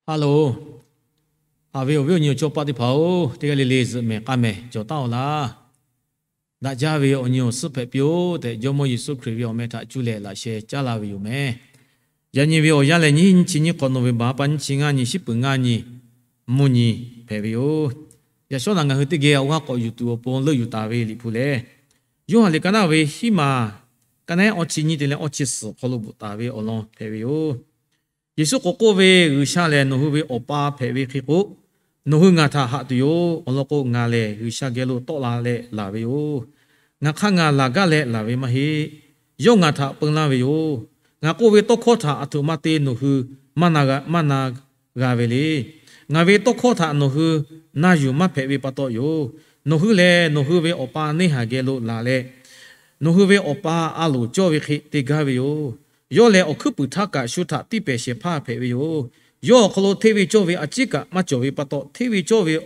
Hello, haꞈ ve awˬ viˉ awˬ nyi awˬ cawˇ paˆ teˇ hpaˍ-oˬ, teˇ g'aˇ le le zuhꞈ mehˍ k'aˇ mehˍ cawˬ taˉ-oˬ laˇ. Daꞈ jaˇ ve awˬ nyi awˬ suhˉ hpehꞈ piˇ-oˬ tehꞈ, Jawˇmawˇ Yeˍsuˆ Hkriꞈ ve awˬ meh htaꞈ cuˇ leh laꞈ sheh caˉ laˇ ve yoˬ meh. Yaꞈ nyi ve awˬ yanˇ lehˬ, nyiˇ nyiˇ chi nyiˇ hk'awꞈ November pa nyiˇ chi ngaˇ nyi, shiˉ peuˍ ngaˇ nyi, mvuhˇ nyi hpehꞈ ve yoˬ. Yaꞈ shawˉ naꞈ ngaˬ hui teˇ geh awˬ g'aˇ k'awꞈ yuˬ tuˬ awˬ pon leuˆ yuˬ taˍ ve Liꞈ hpu lehˬ, Yoˇhanˬ liꞈ ka naˆ ve hiˉ maˬ, ka naˆ awˇ chi nyiˇ te leh awˇ chi suhˍ awˬ hk'aw lo bvuhꞈ taˍ ve awˬ lawn hpehꞈ ve yoˬ. Yeˍsuˆ k'awꞈ k'oˆ ve, G'uiˬsha lehˬ nawˬ hui ve Awˬ pa hpehꞈ ve hk'e k'o, nawˬ hui ngaˬ htaꞈ haꞈ tuˬ yoˬ. Awˬ lawn k'o, ngaˬ lehˬ G'uiˬsha geh lo tawˆ la leh laˬ ve yoˬ. Ngaˬ hk'aˇ ngaˬ laˬ gaˇ leh laˬ ve maˇ heˆ. Yawˇ ngaˬ htaꞈ peun laˇ ve yoˬ. Ngaˬ k'oˆ ve tawˇ hkawˇ htaꞈ aˬ htoꞈ ma te nawˬ hui maˇ na g'a ve le. Ngaˬ ve tawˇ hkawˇ htaꞈ nawˬ hui na yuˬ maˇ hpehꞈ ve pa taw yoˬ. Nawˬ hui lehˬ nawˬ hui ve awˬ pa neˇ haiˬ geh lo laˬ leh, nawˬ hui ve awˬ pa a loˍ cawˇ ve hk'e te gaˇ ve yoˬ. Yawˇ lehˬ awˬ hkuiˉ puiˍ htaˇ kaꞈ shu htaꞈ tiˇ pehˍ shehˍ hpaˇ hpehꞈ ve yoˬ. Yawˇ awˬ hk'aw lo hteˇ ve cawˇ ve a ciˉ kaꞈ maˇ cawˬ ve pa taw, hteˇ ve cawˇ ve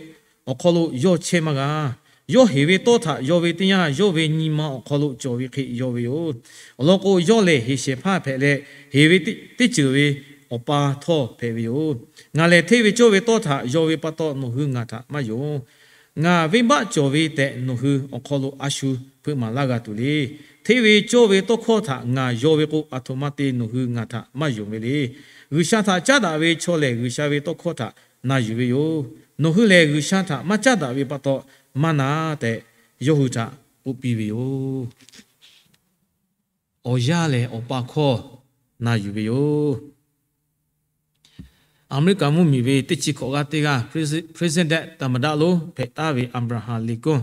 awˬ hk'aw lo yawˇ chehˇ maˇ g'a. Yawˇ heˍ ve tawˇ htaꞈ yaw ve teˇ yanˇ, yawˇ ve nyi ma awˬ hk'aw lo cawˬ ve hk'e yaw ve yoˬ. Awˬ lawn k'o, yawˇ lehˬ heˍ shehˍ hpaˇ hpehꞈ leh, heˍ ve teˇ ceuˬ ve awˬ pa htawˇ hpehꞈ ve yoˬ. Ngaˬ lehˬ hteˇ ve cawˇ ve tawˇ htaꞈ yaw ve pa taw nawˬ hui ngaˬ htaꞈ maˇ yonˍ. Ngaˬ venˇbaˆ cawˬ ve tehꞈ nawˬ hui awˬ hk'aw lo a shu hpeuꞈ maˍ laˇ g'a tuˬ le. Hteˇ ve cawˇ ve tawˇ hkawˇ htaꞈ ngaˬ yaw ve k'o, aˬ htoꞈ ma te nawˬ hui ngaˬ htaꞈ maˇ yonˍ ve le. G'uiˬsha htaꞈ caˉ daꞈ ve chaw lehˬ, G'uiˬsha ve tawˇ hkawˇ htaꞈ na yuˬ ve yoˬ. Nawˬ hui lehˬ G'uiˬsha htaꞈ maˇ caˉ daꞈ ve pa taw, maˇ na tehꞈ yawˇ hui htaꞈ k'oˆ piˇ ve yoˬ. Awˬ yaˇ lehˬ Awˬ pa hkawˇ na yuˬ ve yoˬ. Aˍmeˍriˆkaˍ mvuhˇmiˬ ve teˇ chi hkawꞈ g'aˇ teˇ g'aˇ, President သမ္မတ lonˉ hpehꞈ taˍ ve Abraham Lincoln,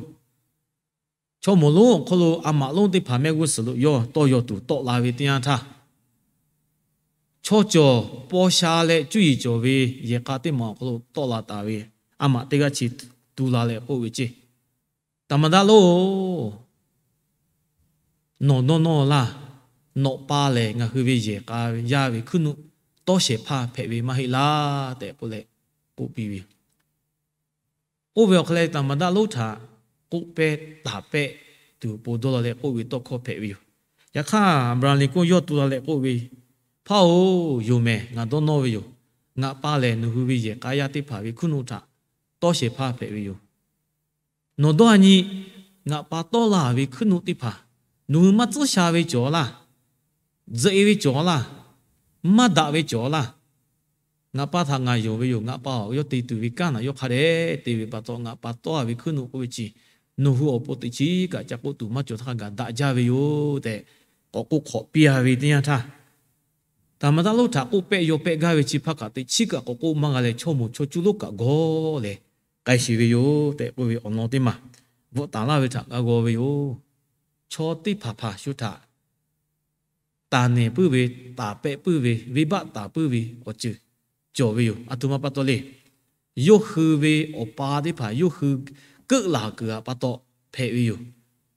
chaw moˍ lonˉ awˬ hk'aw lo a maꞈ lonˉ teˇ hpaˍ mehˆ g'uˇ suhˍ lo yawˇ tawˇ yaw tuˬ tawˆ la ve teˇ yanˇ htaˇ, chaw cawˬ paw sha leh cuˇ yiˍ cawˬ ve yehˬ k'a teˇ maˬ awˬ hk'aw lo tawˆ la taˍ ve a maꞈ teˇ g'aˇ chi tu la leh k'oˆ ve ceˇ, သမ္မတ lonˉ-oˬ, nawˬ dawˇ nawˇ laˇ. Nawˬ pa lehˬ ngaˬ hui ve yehˬ k'a yaˇ ve hkuiˉ nuˆ tawˇ shehˍ hpaˇ hpehꞈ ve maˇ heˆ laˇ tehꞈ k'oˆ leh k'oˆ piˇ ve yoˬ. Oˇ ve awˬ hk'aw leh သမ္မတ lonˉ htaꞈ k'oˆ pehˇ taˍ pehˆ tuˬ awˬ pon dawˇ la leh k'oˆ ve tawˇ hkawˇ hpehꞈ ve yoˬ. Yaꞈ hk'aˇ Abraham Lincoln yawˇ tu la leh k'oˆ ve, Hpaˇ-oˬ, yonˍ mehˍ, ngaˬ dawˇ nawˇ ve yoˬ. Ngaˬ pa lehˬ nawˬ hui ve yehˬ k'a yaˇ teˇ hpaˍ ve hkuiˉ nuˆ htaꞈ tawˇ shehˍ hpaˇ hpehꞈ ve yoˬ. Nawˬ dawˇ a nyi, ngaˬ pa tawˆ la ve hkuiˉ nuˆ teˇ hpaˍ nawˬ hui maˇ tcuhˉ sha ve cawˬ laˇ, tzuhꞈ-e ve cawˬ laˇ, maˇ daꞈ ve cawˬ laˇ. Ngaˬ pa htaꞈ ngaˬ yonˍ ve yoˬ. Ngaˬ pa-oˬ, yawˇ te tuˬ ve kanˉ naꞈ yawˇ hk'a dehꞈ te ve pa taw, ngaˬ pa tawˆ la ve hkuiˉ nuˆ k'oˆ ve chi nawˬ hui awˬ pon teꞈ chiˉ kaꞈ ca k'oˆ tuˬ maˇ cawˬ htaˇ kaꞈ daꞈ jaˇ ve yoˬ tehꞈ k'awꞈ k'oˆ hk'awꞈ piˇ-a ve teˇ yanˇ htaˇ, သမ္မတ lonˉ htaꞈ k'oˆ pehˆ yaw pehˆ gaˇ ve chi hpaˇ kaꞈ teꞈ chiˉ kaꞈ k'awꞈ k'oˆ maˇ g'a leh, chaw moˍ chaw cuˇ lonˉ kaꞈ g'aw leh k'ai sheˍ ve yoˬ tehꞈ k'oˆ ve awˬ lawn teˇ maˬ bvuhꞈ taˍ laˇ ve htaꞈ g'a g'aw ve yoˬ. Chaw teˇ hpaˍ hpaˍ shu htaꞈ taˍ nehˬ puiˉ ve, taˍ pehˆ puiˉ ve, venˇbaˆ taˍ puiˉ ve awˬ ceuˬ cawˬ ve yoˬ. Aˬ htoꞈ ma pa taw le. Yawˇ hui ve awˬ pa teˇ hpaˍ yawˇ hui keuˆ laˬ kuiˬ-a pa taw hpehꞈ ve yoˬ.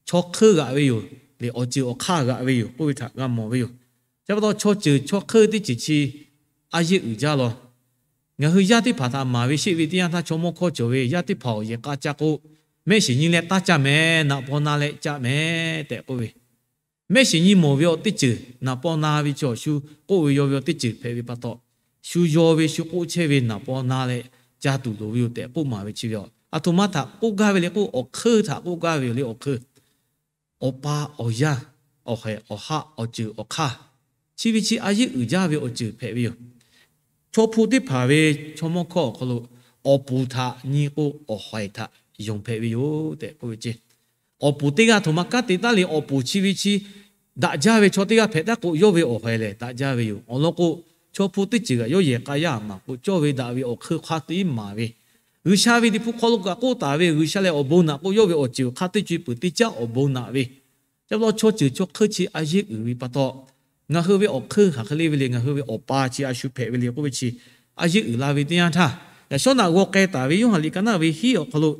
Chaw hk'euˆ g'aꞈ ve yoˬ leh awˬ ceuˬ awˬ hk'aˇ g'aꞈ ve yoˬ k'oˆ ve htaꞈ g'a mawˬ ve yoˬ. Chi pa taw chaw ceuˬ chaw hk'euˆ teˇ ceuˬ chi a yeˆ uiˍ jaˇ law. Ngaˬ hui yaˇ teˇ hpaˍ htaꞈ maˍ ve sheˆ ve teˇ yanˇ htaˇ, chaw mawˇ hkawˇ cawˬ ve yaˇ teˇ hpaˍ awˬ yehˬ k'a ca k'o, mehˆ shiˍ nyi leh taˇ caˇ mehˍ, naꞈ paw na leh caˇ mehˍ tehꞈ k'oˆ ve, mehˆ shiˍ nyi mawˬ ve awˬ teˇ ceuˬ, naꞈ paw na ve chaw shu k'oˆ ve yaw ve awˬ teˇ ceuˬ hpehꞈ ve pa taw, shu yaw ve shu k'oˆ chehˇ ve naꞈ paw na leh ca tuˬ loˍ ve yoˬ tehꞈ k'oˆ maˍ ve chi ve yoˬ. Aˬ htoꞈ ma htaꞈ k'oˆ gaˇ ve le k'o, awˬ hk'euˆ htaꞈ k'oˆ gaˇ ve yoˬ le. Awˬ hk'euˆ, awˬ pa, awˬ yaˇ, awˬ haiˬ, awˬ haˆ, awˬ ceuˬ awˬ hk'aˇ, chi ve chi a yeˆ uiˍ jaˇ ve awˬ ceuˬ hpehꞈ ve yoˬ. Chaw hpu teˇ hpaˍ ve chaw mawˇ hkawˇ awˬ hk'aw lo, awˬ puˍ htaꞈ nyi k'o awˬ haiˬ htaꞈ yonˍ hpehꞈ ve yoˬ tehꞈ k'oˆ ve ceˇ. Awˬ puˍ teˇ g'aˇ htoꞈ ma kanˉ te taˉ le, awˬ puˍ chi ve chi daꞈ jaˇ ve chaw teˇ g'aˇ hpehꞈ taˉ k'o, yawˇ ve awˬ haiˬ lehˬ daꞈ jaˇ ve yoˬ. Awˬ lawn k'o, chaw hpu teˇ ceuˬ kaꞈ yawˇ yehˬ k'a yaˇ maˍ k'o, cawˇ ve daꞈ ve awˬ hk'euˆ hk'a te maˍ ve, G'uiˬsha ve liꞈ hpu hk'aw lo kaꞈ k'oˆ taˍ ve, G'uiˬsha lehˬ awˬ bon naꞈ k'o, yawˇ ve awˬ ceuˬ hk'a te co-e peuˬ teˇ caˉ awˬ bon naꞈ ve. Chi pa taw chaw ceuˬ chaw hk'euˆ chi a yeˆ uiˍ ve pa taw, ngaˬ hui ve awˬ hk'euˆ hk'aˬ hk'e le ve le, ngaˬ hui ve awˬ pa chi a shu hpehꞈ ve le k'oˆ ve chi a yeˆ uiˍ la ve teˇ yanˇ htaˇ, yaꞈ shawˉ naꞈ g'aw k'ai taˍ ve Yoˇhanˬ liꞈ ka naˆ ve hiˉ awˬ hk'aw lo,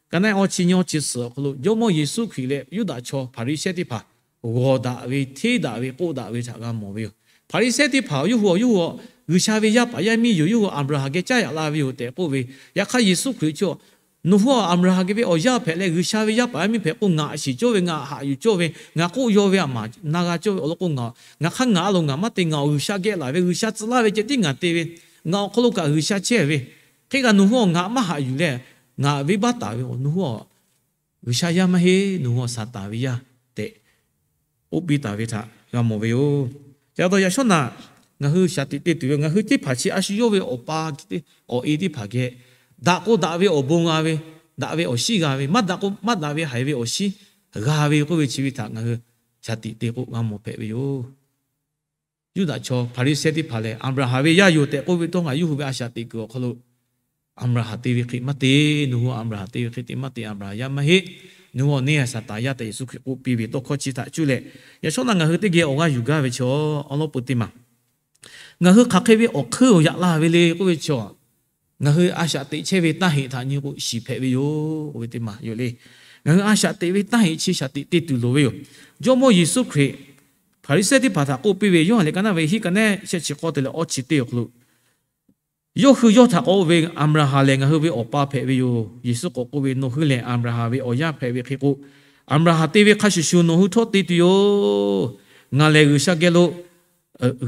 ka naˆ awˇ chi nyi awˇ chi suhˍ awˬ hk'aw lo, Jawˇmawˇ Yeˍsuˆ Hkriꞈ leh Yuˇdaꞈ chaw Hpaˍriˍsehˇ teˇ hpaˍ g'awˬ daꞈ ve, hteˇ daꞈ ve, k'oˆ daꞈ ve htaꞈ g'a mawˬ ve yoˬ. Hpaˍriˍsehˇ teˇ hpaˍ-oˬ, yawˇ hui-oˬ, yawˇ hui-oˬ, G'uiˬsha ve yaˇ paˍ yaˇ miˇ yoˬ, yawˇ hui Aˍbraˍhanˍ geh caˇ yaꞈ la ve yoˬ tehꞈ k'oˆ ve. Yaꞈ hk'aˇ Yeˍsuˆ Hkriꞈ chi-oˬ, nawˬ hui-oˬ, Aˍbraˍhanˍ geh ve awˬ yaˇ hpehꞈ leh G'uiˬsha ve yaˇ paˍ yaˇ miˇ hpehꞈ k'o, ngaˬ shiˍ cawˇ ve, ngaˬ haꞈ yuˬ cawˇ ve, ngaˬ k'oˆ yaw ve a maˍ na g'a cawˇ ve awˬ lawn k'o, ngaˬ hk'aˇ ngaˬ a loˍ ngaˬ maˇ te, ngaˬ-oˬ, G'uiˬsha geh laˬ ve, G'uiˬsha tcuh laˇ ve ceh tiˉ ngaˬ te ve Ngaˬ awˬ hk'aw lo kaꞈ G'uiˬsha chehˇ ve hk'e kaꞈ nawˬ hui awˬ ngaˬ maˇ haꞈ yuˬ leh, ngaˬ venˇbaˆ taˍ ve nawˬ hui G'uiˬsha yaˇ maˇ heˆ, nawˬ hui awˬ Saˍtanˍ ve yaˇ tehꞈ k'oˆ piˇ taˍ ve htaꞈ g'a mawˬ ve yoˬ. Ca taw yaꞈ shawˉ naꞈ ngaˬ hui shaˍ tiꞈ te tuˬ ve, ngaˬ hui teˇ hpaˍ chi a shu yawˇ ve awˬ pa awˬ e teˇ hpaˍ geh daꞈ k'o daꞈ ve awˬ bon g'a ve, daꞈ ve awˬ shinˉ g'a ve, maˇ daꞈ k'o maˇ daꞈ ve haiˬ ve awˬ shinˉ g'a ve k'oˆ ve chi ve htaꞈ ngaˬ hui shaˍ tiꞈ te k'o g'a mawˬ hpehꞈ ve yoˬ. Yuˇdaꞈ chaw Hpaˍriˍsehˇ teˇ hpaˍ lehˬ, Aˍbraˍhanˍ ve yaˇ yoˬ tehꞈ k'oˆ ve tawˇ ngaˬ yawˇ hui ve a shaꞈ teꞈ kuiˬ awˬ hk'aw lo, Aˍbraˍhanˍ te ve hk'e maˇ te, nawˬ hui Aˍbraˍhanˍ te ve hk'e te maˇ te, Aˍbraˍhanˍ yaˇ maˇ heˆ, nawˬ hui awˬ neˇ a Saˍtanˍ yaˇ tehꞈ Yeˍsuˆ Hkriꞈ k'oˆ piˇ ve tawˇ hkawˇ chi htaꞈ cuˇ leh, yaꞈ shawˉ naꞈ ngaˬ hui teˇ geh awˬ g'aˇ yuˬ gaˇ ve chaw awˉ lawˉ peu teˇ maˬ, ngaˬ hui hk'aˬ hk'e ve awˬ hkeuˇ awˬ yaꞈ la ve le k'oˆ ve chaw, ngaˬ hui a shaꞈ teꞈ chehˇ ve taˇ heꞈ htaꞈ nyi k'o shiˍ hpehꞈ ve yoˬ k'oˆ ve teˇ maˬ yoˬ le. Ngaˬ hui a shaꞈ teꞈ ve taˇ heꞈ chi shaꞈ teꞈ te tuˬ loˍ ve yoˬ. Jawˇmawˇ Yeˍsuˆ Hkriꞈ Hpaˍriˍsehˇ teˇ hpaˍ htaꞈ k'oˆ piˇ ve, Yoˇhanˬ liꞈ ka naˉ ve hiˉ ka nehˉ shehˆ chi k'awˇ te leh awˇ chi teˇ awˬ hk'aw lo, yawˇ hui yawˇ htaꞈ k'oˆ ve, Aˍbraˍhanˍ lehˬ ngaˬ hui ve awˬ pa hpehꞈ ve yoˬ. Yeˍsuˆ k'awꞈ k'oˆ ve, Nawˬ hui lehˬ Aˍbraˍhanˍ ve awˬ yaˇ hpehꞈ ve hk'e k'o, Aˍbraˍhanˍ te ve hk'a shuˍ shuˍ nawˬ hui htawˇ te tuˬ yoˬ. Ngaˬ lehˬ G'uiˬsha geh lo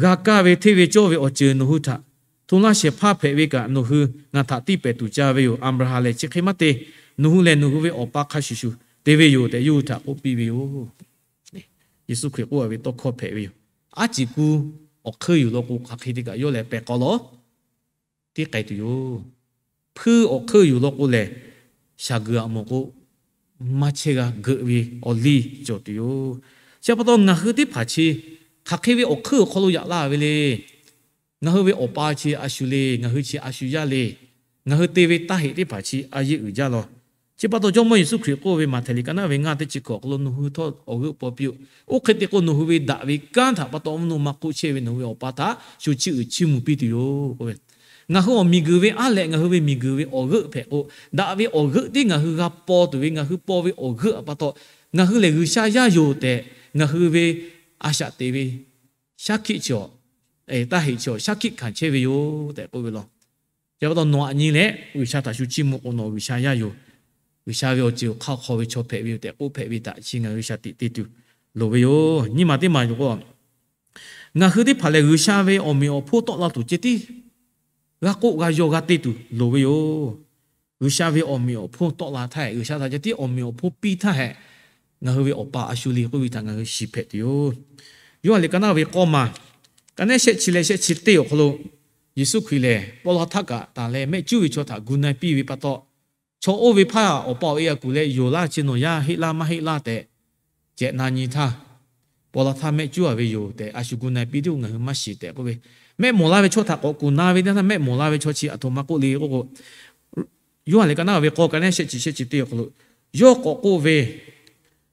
g'a kaˇ ve hteˇ ve cawˇ ve awˬ ceuˬ nawˬ hui htaꞈ hto laˇ shehˍ hpaˇ hpehꞈ ve kaꞈ, nawˬ hui ngaˬ htaꞈ tiˇ pehˍ tuˬ ca ve yoˬ. Aˍbraˍhanˍ lehˬ chi hk'e maˇ te. Nawˬ hui lehˬ nawˬ hui ve awˬ pa hk'a shuˍ shuˍ te ve yoˬ tehꞈ yawˇ hui htaꞈ k'oˆ piˇ ve yoˬ. Yeˍsuˆ Hkriꞈ k'oˆ ve tawˇ hkawˇ hpehꞈ ve yoˬ. Aˉ ciˍ kuˇ awˬ hkeuˇ yuˬ law k'o, hk'aˬ hk'e te kaꞈ yawˇ lehˬ pehˬ k'aw lawˬ tiˇ k'ai tuˬ yoˬ. Hpuiˇ awˬ hkeuˇ yuˬ law k'o lehˬ, shaˍ guiˬ aꞈ mawˬ k'o, maˇ chehˇ g'a geuꞈ ve awˬ liˇ cawˬ tuˬ yoˬ. Chi pa taw ngaˬ hui teˇ hpaˍ chi hk'aˬ hk'e ve awˬ hkeuˇ awˬ hk'aw lo yaꞈ la ve le. Ngaˬ hui ve awˬ pa chi a shu le, ngaˬ hui chi a shu yaˇ le. Ngaˬ hui te ve taˇ heꞈ teˇ hpaˍ chi a yeˇ uiˍ jaˇ law. Chi pa taw Jawˇmawˇ Yeˍsuˆ Hkriꞈ k'oˆ ve, Maꞈhtehˍ liꞈ ka naˉ ve ngaˇ teˇ chi hkawꞈ awˬ hk'aw lo, Nawˬ hui htawˇ awˬ g'euˆ paw piˇ-oˆ. Oˇ hk'e te k'o, nawˬ hui ve daꞈ ve kanˉ htaꞈ pa taw mvuhˇ naw ma hk'oˆ chehˇ ve nawˬ hui ve awˬ pa htaꞈ shu chiˇ uiˍ chiˇ mvuh piˇ tuˬ yoˬ k'oˆ ve. Ngaˬ hui awˬ miˬguiˬ ve aˉ lehꞈ, ngaˬ hui ve miˬguiˬ ve awˬ g'euˆ hpehꞈ k'o, daꞈ ve awˬ g'euˆ tiˉ ngaˬ hui g'a paw tuˬ ve, ngaˬ hui paw ve awˬ g'euˆ a pa taw, ngaˬ hui lehˬ G'uiˬsha yaˇ yoˬ tehꞈ ngaˬ hui ve a shaꞈ teꞈ ve shaˉ hkiˆ chi, taˇ heꞈ chi shaˉ hkiˆ hkanˍ chehˇ ve yoˬ tehꞈ k'oˆ ve law. Chi pa taw nawˬ aꞈ nyi leh G'uiˬsha htaꞈ shu chiˇ mvuh k'o, nawˬ G'uiˬsha yaˇ yoˬ. G'uiˬsha ve awˬ ceuˬ hk'aˇ hk'aw ve chaw hpehꞈ ve yoˬ tehꞈ k'oˆ hpehꞈ ve htaꞈ chi ngaˬ hui shaˍ tiꞈ te tuˬ loˍ ve yoˬ. Nyiˇ maˬ teˇ maˬ yoˬ k'o, ngaˬ hui teˇ hpaˍ lehˬ G'uiˬsha ve awˬ meꞈ awˬ hponˇ tawˆ la tuˬ ceh tiˉ g'a k'oˆ g'a yaw g'a te tuˬ loˍ ve yoˬ. G'uiˬsha ve awˬ meꞈ awˬ hponˇ tawˆ la htaˇ hehꞈ, G'uiˬsha htaꞈ ceh tiˉ awˬ meꞈ awˬ hponˇ piˇ htaˇ hehꞈ, ngaˬ hui ve awˬ pa a shu le k'oˆ ve htaꞈ ngaˬ hui shiˍ hpehꞈ tuˬ yoˬ. Yoˇhanˬ liꞈ ka naˉ ve k'awˇ maˬ, ka nehˉ shehˆ chi leh shehˆ chi teˇ awˬ hk'aw lo, Yeˍsuˆ Hkriꞈ lehˬ paw la htaˇ kaꞈ tanˬ leh mehˆ cuˉ ve chaw htaꞈ gu na-e piˇ ve pa taw, chaw oˇ ve hpaˇ awˬ pa awˬ e g'a kuˬ leh, Yonˍ laˇ chi nawˬ yaˇ heˆ laˇ maˇ heˆ laˇ tehꞈ cehꞈ na nyi htaˇ, paw la htaˇ mehˆ cuˉ a ve yoˬ tehꞈ a shu gu na-e piˇ teˇ k'o ngaˬ hui maˇ shiˍ tehꞈ k'oˆ ve, mehˆ mawˬ la ve chaw htaꞈ k'awꞈ kuˬ na ve teˇ htaˇ, mehˆ mawˬ la ve chaw chi aˬ htoꞈ ma k'oˆ le k'oˆ k'o, Yoˇhanˬ liꞈ ka naˉ ve k'awˇ ka nehˉ shehˆ chi shehˆ chi teˇ awˬ hk'aw lo, yawˇ k'awꞈ k'oˆ ve,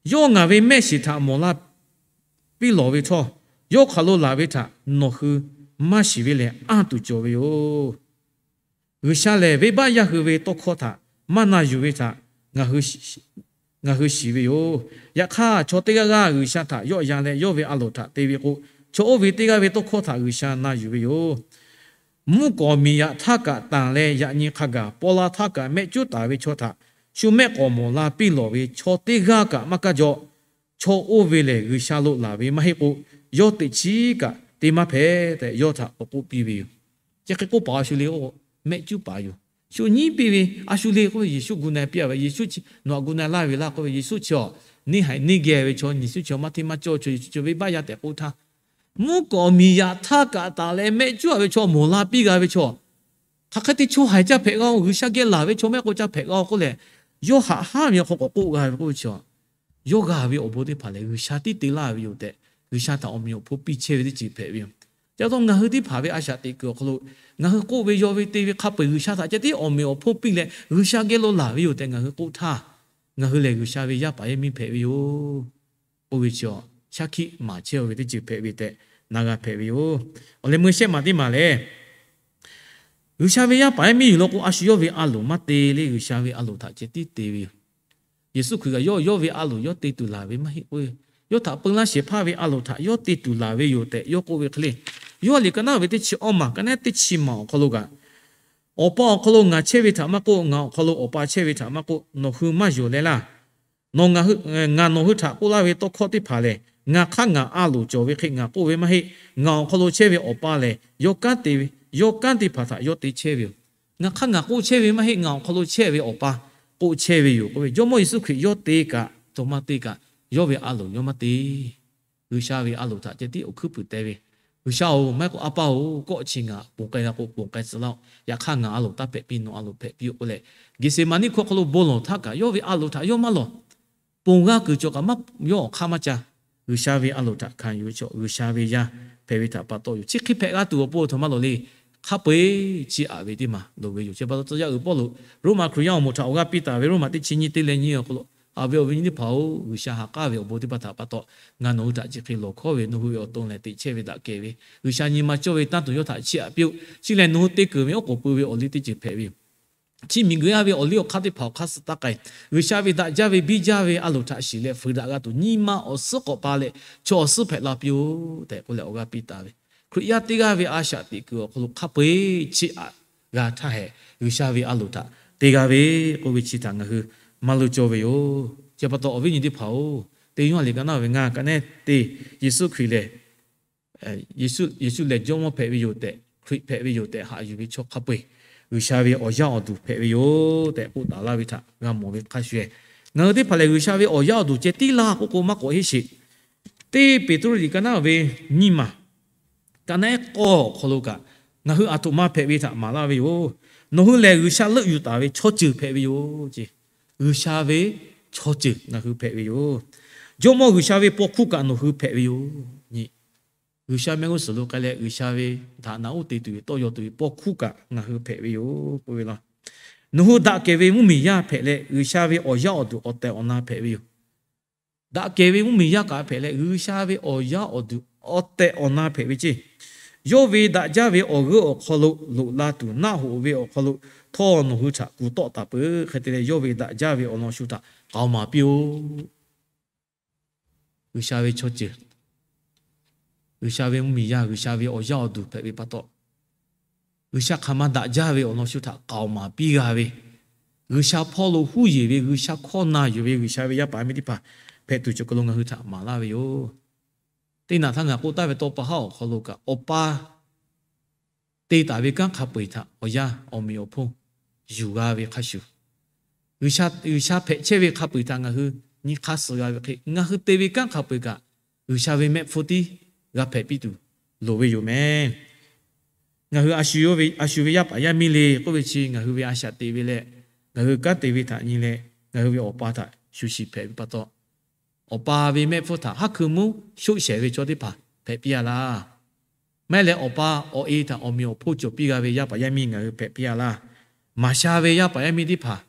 Yawˇ ngaˬ ve mehˆ shiˍ htaꞈ mawˬ la piˇ lawˬ ve htawˇ, yawˇ hk'aˬ lo laˬ ve htaꞈ nawˬ hui maˇ shiˍ ve lehˬ, anˇ tuˬ cawˬ ve yoˬ. G'uiˬsha lehˬ, venˇbaˆ yaˇ hui ve tawˇ hkawˇ htaꞈ maˇ na yuˬ ve htaꞈ ngaˬ hui shiˍ ve yoˬ. Yaꞈ hk'aˇ, chaw teˇ g'aˇ g'aˇ G'uiˬsha htaꞈ yawˆ yan leh yawˇ ve a loˍ htaꞈ te ve k'o, chaw oˇ ve teˇ g'aˇ ve tawˇ hkawˇ htaꞈ G'uiˬsha na yuˬ ve yoˬ. Mvuhˇ kawˍ miˬ yaꞈ htaˇ kaꞈ tanˬ leh yaꞈ nyi hk'a gaˬ paw la htaˇ kaꞈ mehˆ cuˉ taˍ ve chaw htaꞈ shu mehˆ k'awꞈ mawˬ la piˇ lawˬ ve chaw teˇ g'aˇ kaꞈ maˇ kaˇ jaw. Chaw oˇ ve lehˬ, G'uiˬsha lo laˬ ve maˇ heˆ k'o, yawˇ teꞈ chiˉ kaꞈ te maˇ hpehꞈ tehꞈ yawˇ htaꞈ k'awꞈ k'oˆ piˇ ve yoˬ. Chi hk'e k'oˆ paˍ a shu le, mehˆ cuˉ paˍ yoˬ. Shu nyiˉ piˇ ve a shu le k'oˆ ve, Yeˍsuˆ gu na-e piˇ a ve, Yeˍsuˆ chi nawˬ htaꞈ gu na-e laˇ ve laˇ k'oˆ ve, Yeˍsuˆ chi awˬ neˇ haiˬ neˇ geh ve chaw, Yeˍsuˆ chi awˬ maˇ hteˇ maˇ cawˇ chaw, Yeˍsuˆ chi venˇbaˆ yaˇ tehꞈ k'oˆ htaˇ, mvuhˇ kawˍ miˬ yaꞈ htaˇ kaꞈ tanˬ leh mehˆ cuˉ a ve chaw, mawˬ la piˇ g'a ve chaw, hk'aˬ hk'e te chaw haiˬ caˇ hpehꞈ g'a-oˬ, G'uiˬsha geh laˬ ve chaw mehˆ k'o caˇ hpehꞈ g'a-oˬ k'oˆ leh, yawˇ haꞈ haˉ ve awˬ hk'aw k'awꞈ k'oˆ g'a ve k'oˆ ve chi, yawˇ g'a ve awˬ bon teˇ hpaˍ lehˬ G'uiˬsha tiˉ te laˇ ve yoˬ tehꞈ, G'uiˬsha htaꞈ awˬ meꞈ awˬ hponˇ piˇ chehˇ ve teˇ ceuˬ hpehꞈ ve yoˬ. Chi pa taw ngaˬ hui teˇ hpaˍ ve a shaꞈ teꞈ kuiˬ awˬ hk'aw lo, ngaˬ hui k'oˆ ve yaw ve te ve hk'a peu-eˬ G'uiˬsha htaꞈ ceh tiˉ awˬ meꞈ awˬ hponˇ piˇ leh G'uiˬsha geh lo laˬ ve yoˬ tehꞈ ngaˬ hui k'oˆ htaˇ, ngaˬ hui lehˬ G'uiˬsha ve yaˇ paˍ yaˇ miˇ hpehꞈ ve yoˬ. Oˇ ve chi shaˉ hkiˆ maˍ chehˇ-oˬ ve teˇ ceuˬ hpehꞈ ve tehꞈ na g'a hpehꞈ ve yoˬ. Awˬ leh meuˇ shehˆ maˬ teˇ maˬ lehˬ, G'uiˬsha ve yaˇ paˍ yaˇ miˇ yuˬ law k'o, a shu yawˇ ve a loˍ maˇ te le, G'uiˬsha ve a loˍ htaꞈ ceh tiˉ te ve yoˬ. Yeˍsuˆ Hkriꞈ kaꞈ yawˇ yawˇ ve a loˍ yawˇ te tuˬ laˬ ve maˇ heˆ k'o, yawˇ htaꞈ peu laˇ shehˍ hpaˇ ve a loˍ htaꞈ yawˇ te tuˬ laˬ ve yoˬ tehꞈ yawˇ k'oˆ ve hk'e le. Yoˇhanˬ liꞈ ka naˉ ve teˇ chi awˇ maˬ, ka nehˉ teˇ chi maˬ awˬ hk'aw lo kaꞈ, Awˬ pa awˬ hk'aw lo ngaˬ chehˇ ve htaꞈ maˇ k'oˆ, ngaˬ awˬ hk'aw lo Awˬ pa chehˇ ve htaꞈ maˇ k'oˆ, nawˬ hui maˇ yonˍ leh laˇ. Nawˬ ngaˬ, ngaˬ nawˬ hui htaꞈ k'oˆ laˇ ve tawˇ hkawˇ teˇ hpaˍ lehˬ, ngaˬ hk'aˇ ngaˬ a loˍ cawˬ ve hk'e ngaˬ k'oˆ ve maˇ heˆ. Ngaˬ awˬ hk'aw lo chehˇ ve Awˬ pa lehˬ, yawˇ kanˉ te ve yawˇ kanˉ teˇ hpaˍ htaꞈ yawˇ te chehˇ ve yoˬ. Ngaˬ hk'aˇ ngaˬ k'oˆ chehˇ ve maˇ heˆ, ngaˬ awˬ hk'aw lo chehˇ ve Awˬ pa k'oˆ chehˇ ve yoˬ k'oˆ ve. Jawˇmawˇ Yeˍsuˆ Hkriꞈ yawˇ te kaꞈ, aˬ htoꞈ ma te kaꞈ, yawˇ ve a loˍ yawˇ maˇ te. G'uiˬsha ve a loˍ htaꞈ ceh tiˉ awˬ hkuiˉ puiˍ teh ve, G'uiˬsha-oˬ, maˇ heˆ k'o A pa-oˬ, kawˆ chi ngaˬ ponˬ k'ai la k'o ponˬ k'ai tcuh laˇ-oˆ. Yaꞈ hk'aˇ ngaˬ a loˍ taˇ hpehꞈ piˇ, nawˬ a loˍ hpehꞈ piˇ-oˆ k'oˆ leh, Geˍseˍmaˍniˆ hkawˇ hk'aw lo bon lawˬ htaˇ kaꞈ, yawˇ ve a loˍ htaꞈ yawˇ maˇ lawˬ. Ponˬ g'a kuiˬ cawˬ kaꞈ maˇ, yawˇ awˬ hk'aˇ maˇ ca. G'uiˬsha ve a loˍ htaꞈ hkanˍ yuˬ ve chaw, G'uiˬsha ve yaˇ hpehꞈ ve htaꞈ pa taw yoˬ. Chi hk'e hpehꞈ g'a tuˬ awˬ pon aˬ htoꞈ ma loˍ le. Hk'a peu-eˬ chiˇ aꞈ ve teˇ maˬ loˍ ve yoˬ. Chi pa taw tcuh yaˇ uiˍ Pawˇluꞈ Roˉmaꞈ Hkriꞈ yaˇ awˬ moˍ htaꞈ awˬ g'aˇ piˇ taˍ ve, Roˉmaꞈ teˇ chi nyiˇ teˇ leh nyiˇ awˬ hk'aw lo, Haꞈ ve awˬ viˉ nyi teˇ hpaˍ-oˬ, G'uiˬsha ha k'aˉ ve awˬ bon teˇ hpaˍ htaꞈ pa taw, ngaˬ nawˬ hui htaꞈ chi hk'e lawˬ hkawˉ ve, nawˬ hui ve awˬ to lehˬ teꞈ chehˇ ve daꞈ kehˬ ve, G'uiˬsha nyi ma cawˇ ve tanˇ tuˬ yawˇ htaꞈ chiˇ aꞈ piˇ-oˆ. Chi lehˬ nawˬ hui te keunˍ ve oˉ k'oˍ pui ve awˬ liˇ teˇ ceuˬ hpehꞈ ve yoˬ. Chi miˬguiˬ yaˇ ve awˬ liˇ awˬ hk'aˇ teˇ hpaˍ awˬ hk'aˇ suh taˇ k'ai. G'uiˬsha ve daꞈ jaˇ ve biˇ jaˇ ve a loˍ htaꞈ shiˍ leh fuiˍ daꞈ g'a tuˬ nyi ma awˬ suhˉ k'awꞈ pa leh, chaw awˬ suhˉ hpehꞈ la piˇ-oˆ tehꞈ k'oˆ leh awˬ g'aˇ piˇ taˍ ve. Hkriꞈ yaˇ teˇ g'aˇ ve a shaꞈ teꞈ kuiˬ awˬ hk'aw lo hk'a peu-eˬ chiˇ aꞈ g'a htaˇ hehꞈ, G'uiˬsha ve a loˍ htaꞈ te g'a ve k'oˆ ve chi htaꞈ ngaˬ hui maˇ loˇ cawˇ ve yoˬ. Chi pa taw awˬ viˉ nyi teˇ hpaˍ-oˬ, teˇ Yoˇhanˬ liꞈ ka naˉ ve ngaˇ ka neˉ teˇ, Yeˍsuˆ Hkriꞈ lehˬ Yeˍsuˆ lehˬ Jawˇmawˇ hpehꞈ ve yoˬ tehꞈ, Hkriꞈ hpehꞈ ve yoˬ tehꞈ haꞈ yuˬ ve chaw hk'a peu-eˬ, G'uiˬsha ve awˬ yaˇ awˬ duˬ hpehꞈ ve yoˬ tehꞈ k'oˆ taˍ laˇ ve htaꞈ g'a mawˬ ve hk'a shuˍ-ehˍ, ngaˬ hui teˇ hpaˍ lehˬ G'uiˬsha ve awˬ yaˇ awˬ duˬ ceh tiˉ laˇ k'oˆ k'o maˇ k'awꞈ heˆ sheˍ. Teˇ Peˍtruˆ liꞈ ka naˉ ve nyiˇ maˬ ka naˉ k'awˇ awˬ hk'aw lo kaꞈ, ngaˬ hui aˬ htoꞈ ma hpehꞈ ve htaꞈ maˍ laˇ ve yoˬ. Nawˬ hui lehˬ G'uiˬsha leuˆ yuˬ taˍ ve chaw ceuˬ hpehꞈ ve yoˬ ce. G'uiˬsha ve chaw ceuˬ ngaˬ hui hpehꞈ ve yoˬ. Jawˇmawˇ G'uiˬsha ve paw hkuˇ kaꞈ nawˬ hui hpehꞈ ve yoˬ. Nyi, G'uiˬsha mehˆ g'uˇ suhˍ lo k'ai leh G'uiˬsha ve htaꞈ naꞈ uˉ te tuˬ ve tawˇ yaw tuˬ ve paw hkuˇ kaꞈ ngaˬ hui hpehꞈ ve yoˬ k'oˆ ve laˇ. Nawˬ hui daꞈ kehˬ ve mvuhˇmiˬ yaˇ hpehꞈ leh, G'uiˬsha ve awˬ yaˇ awˬ duˬ awˬ tehˬ awˬ na hpehꞈ ve yoˬ. Daꞈ kehˬ ve mvuhˇmiˬ yaˇ kaꞈ hpehꞈ leh, G'uiˬsha ve awˬ yaˇ awˬ duˬ awˬ tehˬ awˬ na hpehꞈ ve ce. Yawˇ ve daꞈ jaˇ ve awˬ g'euˆ awˬ hk'aw lo loꞈ la tuˬ naˆ hoꞈ ve awˬ hk'aw lo htawˇ nawˬ hui htaꞈ kuˬ tawˆ taˍ peuˬ. Hk'e te leh, yawˇ ve daꞈ jaˇ ve awˬ lawn shu htaꞈ k'aoˍ maˍ piˇ-oˆ. G'uiˬsha ve chaw ceuˬ, G'uiˬsha ve mvuhˇmiˬ yaˇ, G'uiˬsha ve awˬ yaˇ awˬ duˬ hpehꞈ ve pa taw, G'uiˬsha hk'aˬ ma daꞈ jaˇ ve awˬ lawn shu htaꞈ k'aoˍ maˍ piˇ g'a ve, G'uiˬsha hpawˇ lo huˉ yeˬ ve, G'uiˬsha hkawˇ na yuˬ ve, G'uiˬsha ve yaˇ paˍ yaˇ miˇ teˇ hpaˍ hpehꞈ tuˬ cawˬ kaˬ lo ngaˬ hui htaꞈ maˍ laˇ ve yoˬ. Teˇ naꞈ htaˇ ngaˬ k'oˆ taˍ ve tawˇ pa haˉ awˬ hk'aw lo kaꞈ, awˬ pa te taˍ ve kanˉ hk'a peu-eˬ htaꞈ awˬ yanˇ awˬ meꞈ awˬ hponˇ yuˬ g'a ve hk'a shuˍ, G'uiˬsha hpehꞈ chehˇ ve hk'a peu-eˬ htaꞈ ngaˬ hui nyi hk'aˇ suh g'a ve hk'e, ngaˬ hui te ve kanˉ hk'a peu-eˬ kaꞈ, G'uiˬsha ve mehˆ hpfuhˇ tiˉ g'a hpehꞈ piˇ tuˬ loˍ ve yoˬ mehˍ. Ngaˬ hui a shu ve yaˇ paˍ yaˇ miˇ le k'oˆ ve chi, ngaˬ hui ve a shaꞈ teꞈ ve leh, ngaˬ hui kanˉ te ve htaꞈ nyi leh, ngaˬ hui ve awˬ pa htaꞈ shu shiˍ hpehꞈ ve pa taw, awˬ pa ve mehˆ hpfuhˇ htaꞈ haˉ hkui mvuhˇ shoˆ shehˍ ve chaw teˇ hpaˍ hpehꞈ piˇ-a laˇ. Maˇ heˆ leh, awˬ pa awˬ e htaꞈ awˬ meꞈ awˬ hponˇ cawˬ piˇ g'a ve yaˇ paˍ yaˇ miˇ ngaˬ hui hpehꞈ piˇ-a laˇ. Maˍ sha ve yaˇ paˍ yaˇ miˇ teˇ hpaˍ,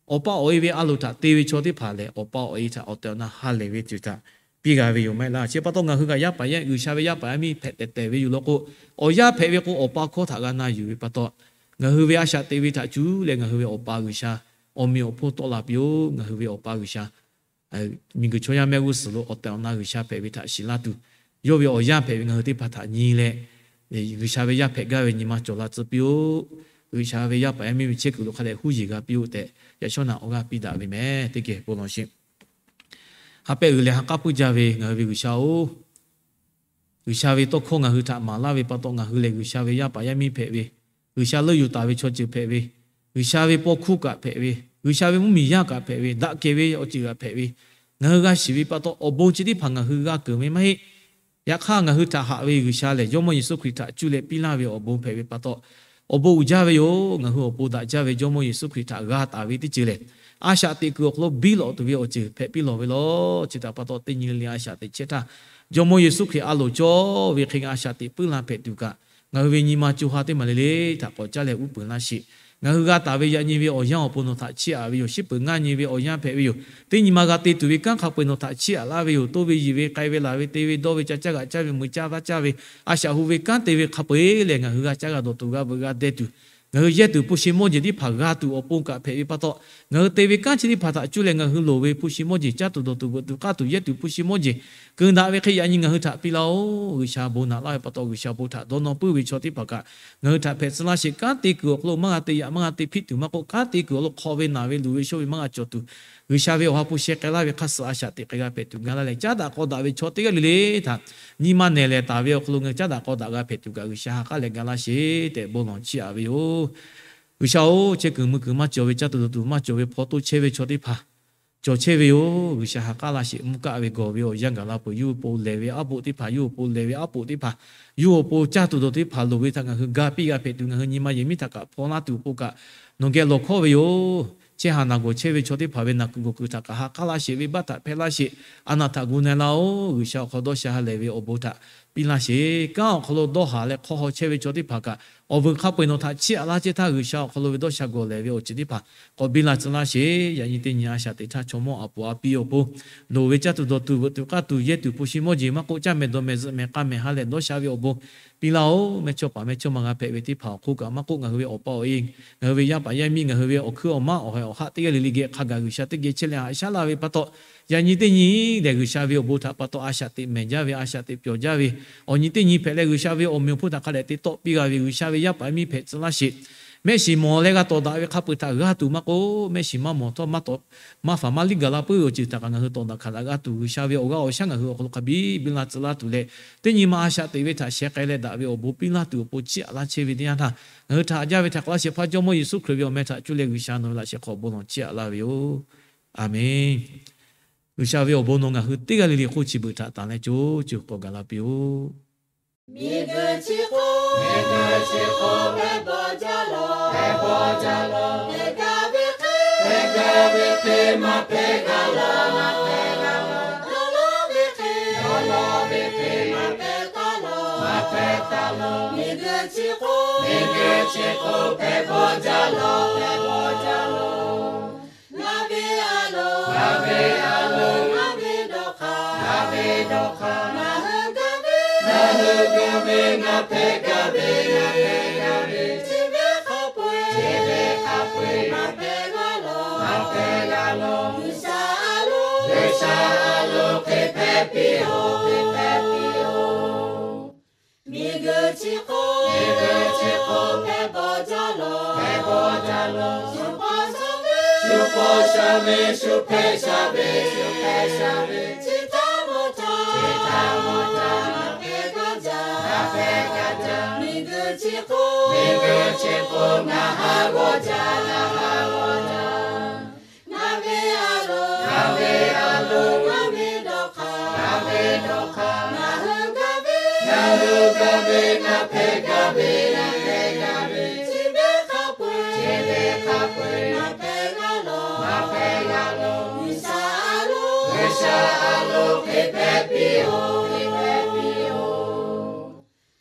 awˬ pa awˬ e ve a loˍ htaꞈ te ve chaw teˇ hpaˍ lehˬ, awˬ pa awˬ e htaꞈ awˬ tehˬ awˬ na ha lehˬ ve tuˬ htaꞈ piˇ g'a ve yoˬ maˇ heˆ laˇ. Chi pa taw ngaˬ hui kaꞈ yaˇ paˍ yaˇ, G'uiˬsha ve yaˇ paˍ yaˇ miˇ hpehꞈ tehˬ tehˬ ve yoˬ law k'o, awˬ yanˇ hpehꞈ ve k'o, awˬ pa hkawˇ htaꞈ g'a na yuˬ ve pa taw, ngaˬ hui ve a shaꞈ teꞈ ve htaꞈ cuˇ leh ngaˬ hui ve awˬ pa G'uiˬsha awˬ meꞈ awˬ hponˇ tawˆ la piˇ-oˆ. Ngaˬ hui ve awˬ pa G'uiˬsha miˬguiˬ chaw yaˇ mehˆ g'uˇ suhˍ lo awˬ tehˬ awˬ na G'uiˬsha hpehꞈ ve htaꞈ shiˍ laˇ tuˬ, yawˇ ve awˬ yanˇ hpehꞈ ve ngaˬ hui teˇ hpaˍ htaꞈ nyi leh, G'uiˬsha ve yaˇ hpehꞈ gaˇ ve nyi ma cawˬ la tcuh piˇ-oˆ. G'uiˬsha ve yaˇ paˍ yaˇ miˇ ve chehˇ kuiˬ lo hk'a dehꞈ huˉ yeˬ g'a piˇ-oˆ tehꞈ, yaꞈ shawˉ naꞈ awˬ g'aˇ piˇ daꞈ ve mehˍ. Teˇ geh bon lawˬ sheˍ. Ha pehˆ uiˍ leh ha k'aˉ puiˇ jaˇ ve ngaˬ hui ve G'uiˬsha-oˬ, G'uiˬsha ve tawˇ hkawˇ ngaˬ hui htaꞈ maˍ laˇ ve pa taw, ngaˬ hui lehˬ G'uiˬsha ve yaˇ paˍ yaˇ miˇ hpehꞈ ve, G'uiˬsha leuˆ yuˬ taˍ ve chaw ceuˬ hpehꞈ ve, G'uiˬsha ve paw hkuˇ kaꞈ hpehꞈ ve, G'uiˬsha ve mvuhˇmiˬ yaˇ kaꞈ hpehꞈ ve, daꞈ kehˬ ve awˬ ceuˬ kaꞈ hpehꞈ ve, ngaˬ hui g'a shiˍ ve pa taw, awˬ bon chi teˇ hpaˍ ngaˬ hui g'a keunˍ ve maˇ heˆ. Yaꞈ hk'aˇ, ngaˬ hui htaꞈ haꞈ ve G'uiˬsha lehˬ, Jawˇmawˇ Yeˍsuˆ Hkriꞈ htaꞈ cuˇ leh piˇ laˇ ve awˬ bon hpehꞈ ve pa taw, awˬ bon uiˍ jaˇ ve yoˬ. Ngaˬ hui awˬ pon daꞈ jaˇ ve Jawˇmawˇ Yeˍsuˆ Hkriꞈ htaꞈ g'a taˍ ve teˇ ceuˬ lehˬ, a shaꞈ teꞈ kuiˬ awˬ hk'aw lo biˇ lawꞈ tuˬ ve awˬ ceuˬ hpehꞈ piˇ lawˬ ve law. Chi htaꞈ pa taw, teˇ nyi le le a shaꞈ teꞈ chehˇ htaˇ, Jawˇmawˇ Yeˍsuˆ Hkriꞈ a loˍ cawˇ ve hk'e ngaˬ a shaꞈ teꞈ puiˉ la hpehꞈ tuˬ kaꞈ, ngaˬ hui ve nyi ma co ha teˇ maˬ le le htaꞈ k'awꞈ caˉ leh uˉ peunˍ laˇ sheˍ. Ngaˬ hui g'a taˍ ve yaꞈ nyi ve awˬ yanˇ awˬ pon nawˬ htaꞈ chiˇ aꞈ ve yoˬ. Shiˉ peuˬ ngaˇ nyi ve awˬ yanˇ hpehꞈ ve yoˬ. Teˇ nyi ma g'a te tuˬ ve kanˉ hk'a peu-eˬ nawˬ htaꞈ chiˇ aꞈ laˇ ve yoˬ. Toˇ ve yiˬ ve, k'ai ve laˬ ve, te ve dawˇ ve, ca caˇ g'aꞈ caˇ ve, mui caˇ taˇ caˇ ve, a shaꞈ hu ve kanˉ te ve hk'a peu-eˬ lehˬ, ngaˬ hui g'a caˇ g'a dawˬ tuˬ, g'a veuꞈ g'a deh tuˬ, ngaˬ hui yehˇ tuˬ hpu shi mawˇ jeˬ teˇ hpaˍ g'a tuˬ awˬ pon kaꞈ hpehꞈ ve pa taw, ngaˬ hui te ve kanˉ chi teˇ hpaˍ htaꞈ cuˇ leh ngaˬ hui loˍ ve hpu shi mawˇ jeˬ, caˇ tuˬ dawˬ tuˬ veuꞈ tuˬ k'aˇ tuˬ yehˇ tuˬ hpu shi mawˇ jeˬ keunˍ daꞈ ve hk'e yaꞈ nyi ngaˬ hui htaꞈ piˇ laˇ-oˆ. G'uiˬsha bon naꞈ laˇ ve pa taw, G'uiˬsha bon htaꞈ dawˇ nawˇ puiˉ ve chaw teˇ hpaˍ kaꞈ ngaˬ hui htaꞈ hpehꞈ tcuh laˇ sheˍ. Kanˉ te kuiˬ awˬ hk'aw lo maˇ g'a te yaꞈ maˇ g'a te hpiˆ tuˬ maˇ k'oˆ, kanˉ te kuiˬ awˬ hk'aw lo hk'aw ve naˬ ve luˬ ve shonˇ ve maˇ g'a cawˬ tuˬ, G'uiˬsha ve awˬ ha hpu sheh k'ai laˇ ve hk'aˇ suh a shaꞈ teꞈ k'ai g'a hpehꞈ tuˬ ga laˇ leh, caˉ daꞈ k'aw daꞈ ve chaw teˇ g'aˇ le le htaꞈ nyi ma nehˬ lehˬ taˍ ve awˬ hk'aw lo ngaˬ hui caˉ daꞈ k'aw daꞈ g'a hpehꞈ tuˬ kaꞈ G'uiˬsha ha k'aˉ leh ga laˇ sheˍ tehꞈ bon lawˬ chiˇ aꞈ ve yoˬ. G'uiˬsha-oˬ, chehˇ kuiˬ mui kuiˬ maˇ cawˬ ve, caˇ tuˬ dawˬ tuˬ maˇ cawˬ ve hpaw toˇ chehˇ ve chaw teˇ hpaˍ cawˬ chehˇ ve yoˬ. G'uiˬsha ha k'aˉ laˇ sheˍ. Mvuhˇ kaˆ ve gawˬ ve awˬ yanˇ gaˬ la peuˬ, yawˇ hui po lehˬ ve aˉ poꞈ teˇ hpaˍ, yawˇ hui po lehˬ ve aˉ poꞈ teˇ hpaˍ, yawˇ hui po caˇ tuˬ dawˬ teˇ hpaˍ loˍ ve htaꞈ ngaˬ hui ga piˇ g'a hpehꞈ tuˬ, ngaˬ hui nyi ma yehˬ miˉ htaꞈ kaꞈ hpaw laˇ tuˬ awˬ pon kaꞈ nawˬ geh lawˬ hkawˇ ve yoˬ. Chehˇ haˍ naˬ gawˬ chehˇ ve chaw teˇ hpaˍ ve naˬ kuiˬ gawˬ kuiˬ htaꞈ kaꞈ ha k'aˉ laˇ sheˍ. Venˇbaˆ htaꞈ hpehˇ laˇ sheˍ. A naˬ htaꞈ gu na-e laˇ-oˬ. G'uiˬsha awˬ hk'aw dawˇ sha ha lehˬ ve awˬ bon htaꞈ piˇ laˇ sheˍ. Kanˉ awˬ hk'aw lo dawˇ haˍ leh hk'aw haw chehˇ ve chaw teˇ hpaˍ kaꞈ awˬ vuiˬ hk'a peu-eˬ nawˬ htaꞈ chiˇ aꞈ laˇ chehˇ htaˇ, G'uiˬsha awˬ hk'aw lo ve dawˇ sha gawˬ lehˬ ve awˬ ceuˬ teˇ hpaˍ k'awꞈ biˇ la tcuh laˇ sheˍ. Yaꞈ nyi teˇ nyi a shaꞈ teꞈ htaˇ chaw mawˇ a poˍ a piˇ awˬ pon, loˍ ve caˇ tuˬ dawˬ tuˬ veuꞈ tuˬ k'aˇ tuˬ yehˇ tuˬ hpu shi mawˇ jeˬ maˇ k'oˆ, caˇ mehˍ dawˬ mehˍ zuhꞈ mehˍ k'a mehˍ ha lehˬ dawˇ sha ve awˬ bon piˇ laˇ-oˬ. Mehˇchawˇpaˍ mehˇchawˇma g'a hpehꞈ ve teˇ hpaˍ awˬ hk'oˆ kaꞈ maˇ k'oˆ, ngaˬ hui ve awˬ pa awˬ e, ngaˬ hui ve yaˇ paˍ yaˇ miˇ, ngaˬ hui ve awˬ hkuiˉ awˬ maˉ awˬ haiˬ awˬ haˆ teˇ g'aˇ le le geh hk'a gaˬ G'uiˬsha teˇ geh chehˇ leh haꞈ shaˉ laˇ ve pa taw, yaꞈ nyi teˇ nyi lehˬ G'uiˬsha ve awˬ bon htaꞈ pa taw a shaꞈ teꞈ mehˍ jaˇ ve, a shaꞈ teꞈ pyawˬ jaˇ ve, awˬ nyi teˇ nyi hpehꞈ leh G'uiˬsha ve awˬ meꞈ awˬ hponˇ htaꞈ hk'a dehꞈ te tawˆ piˇ g'a ve G'uiˬsha ve yaˇ paˍ yaˇ miˇ hpehꞈ tcuh laˇ sheˍ. Mehˆ shiˍ mawˬ leh g'a tawˍ daꞈ ve hk'a peu-eˬ htaꞈ g'aˇ tuˬ maˇ k'oˆ, mehˆ shiˍ maˇ mawˬ htawˇ maˇ tawˍ, maˇ faˍ maˇ liˇ gaˬ la puiˉ ve awˬ ceuˬ htaꞈ kaꞈ ngaˬ hui tawˍ daꞈ hkanˍ daꞈ g'a tuˬ, G'uiˬsha ve awˬ g'aˇ awˬ shaˉ ngaˬ hui awˬ hk'aw lo hk'a biˇ biˇ laˇ tcuh laˇ tuˬ leh, teˇ nyi ma a shaꞈ teꞈ ve htaꞈ sheh k'ai leh daꞈ ve awˬ bon piˇ laˇ tuˬ awˬ pon chiˇ aꞈ laˇ chehˇ ve teˇ yanˇ htaˇ, ngaˬ hui htaꞈ haꞈ jaˇ ve htaꞈ k'awꞈ laˇ shehˍ hpaˇ Jawˇmawˇ Yeˍsuˆ Hkriꞈ ve awˬ meh htaꞈ cuˇ leh G'uiˬsha nawˬ ve laꞈ sheh hk'aw bon lawˬ chiˇ aꞈ laˇ ve yoˬ. A menˬ. G'uiˬsha ve awˬ bon nawˬ ngaˬ hui teˇ g'aˇ le le hk'oˆ chi beuꞈ htaꞈ tanˬ leh co co k'awꞈ gaˬ la piˇ-oˆ. Miˬguiˬ chi hk'oˆ, miˬguiˬ chi hk'oˆ hpehꞈ bawˬ jaˇ lawˬ, hpehꞈ bawˬ jaˇ lawˬ. Hpehꞈ gaˇ ve hk'e, hpehꞈ gaˇ ve hk'e maˇ hpehꞈ g'a lawˬ, maˇ hpehꞈ g'a lawˬ. Dawˇ lawˇ ve hk'e, dawˇ lawˇ ve hk'e maˇ hpehꞈ taˍ lawˬ, maˇ hpehꞈ taˍ lawˬ. Miˬguiˬ chi hk'oˆ, miˬguiˬ chi hk'oˆ hpehꞈ bawˬ jaˇ lawˬ, hpehꞈ bawˬ jaˇ lawˬ. Ngaˬ ve a loˍ, ngaˬ ve a loˍ, ngaˬ ve dawˇ hk'aˇ, ngaˬ ve dawˇ hk'aˇ. Ngaˬ hui gaˇ ve, ngaˬ hui gaˇ ve, ngaˬ hpehꞈ gaˇ ve, ngaˬ hpehꞈ gaˇ ve. Chi ve hk'a peu-eˬ, chi ve hk'a peu-eˬ maˇ hpehꞈ g'a lawˬ, maˇ hpehꞈ g'a lawˬ. G'uiˬsha a loˍ, G'uiˬsha a loˍ hk'e hpehꞈ piˇ-oˆ, hk'e hpehꞈ piˇ-oˆ. Miˬguiˬ chi hk'oˆ, miˬguiˬ chi hk'oˆ hpehꞈ bawˬ jaˇ lawˬ, hpehꞈ bawˬ jaˇ lawˬ. Shu paw sha ve, shu paw sha ve, shu hpehꞈ sha ve, shu hpehꞈ sha ve. Chi htaˇ mawˬ htaˇ, chi htaˇ mawˬ htaˇ, maˇ hpehꞈ g'a jaˇ, maˇ hpehꞈ g'a jaˇ. Miˬguiˬ chi hk'oˆ, miˬguiˬ chi hk'oˆ ngaˬ haꞈ g'awˇ jaˇ, ngaˬ haꞈ g'awˇ jaˇ. Ngaˬ ve a loˍ, ngaˬ ve a loˍ, ngaˬ ve dawˇ hk'aˇ, ngaˬ ve dawˇ hk'aˇ. Ngaˬ hui gaˇ ve, ngaˬ hui gaˇ ve, ngaˬ hpehꞈ gaˇ ve, ngaˬ hpehꞈ gaˇ ve. Chi ve hk'a peu-eˬ, chi ve hk'a peu-eˬ maˇ hpehꞈ g'a lawˬ, maˇ hpehꞈ g'a lawˬ. G'uiˬsha a loˍ, G'uiˬsha a loˍ hk'e hpehꞈ piˇ-oˆ, hk'e hpehꞈ piˇ-oˆ.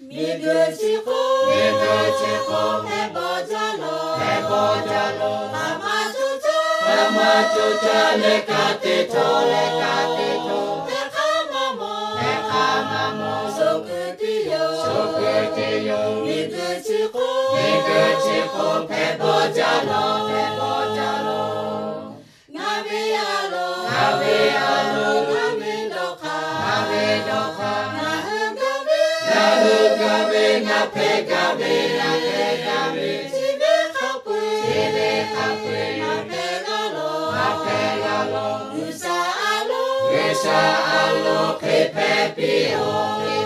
Miˬguiˬ chi hk'oˆ, miˬguiˬ chi hk'oˆ hpehꞈ bawˬ jaˇ lawˬ, hpehꞈ bawˬ jaˇ lawˬ. Hk'aˬ ma co caˇ, hk'aˬ ma co caˇ leh ka te htawˇ, leh ka te htawˇ. Hpehꞈ hk'aˇ maˇ mawˬ, hpehꞈ hk'aˇ maˇ mawˬ. Sho kuiˬ teˇ yoˬ, sho kuiˬ teˇ yoˬ. Miˬguiˬ chi hk'oˆ, miˬguiˬ chi hk'oˆ hpehꞈ bawˬ jaˇ lawˬ, hpehꞈ bawˬ jaˇ lawˬ. Ngaˬ ve a loˍ, ngaˬ ve a loˍ, ngaˬ ve dawˇ hk'aˇ, ngaˬ ve dawˇ hk'aˇ. Ngaˬ hui gaˇ ve, ngaˬ hui gaˇ ve, ngaˬ hpehꞈ gaˇ ve, ngaˬ hpehꞈ gaˇ ve. Chi ve hk'a peu-eˬ, chi ve hk'a peu-eˬ maˇ hpehꞈ g'a lawˬ, maˇ hpehꞈ g'a lawˬ. G'uiˬsha a loˍ, G'uiˬsha a loˍ hk'e hpehꞈ piˇ-oˆ.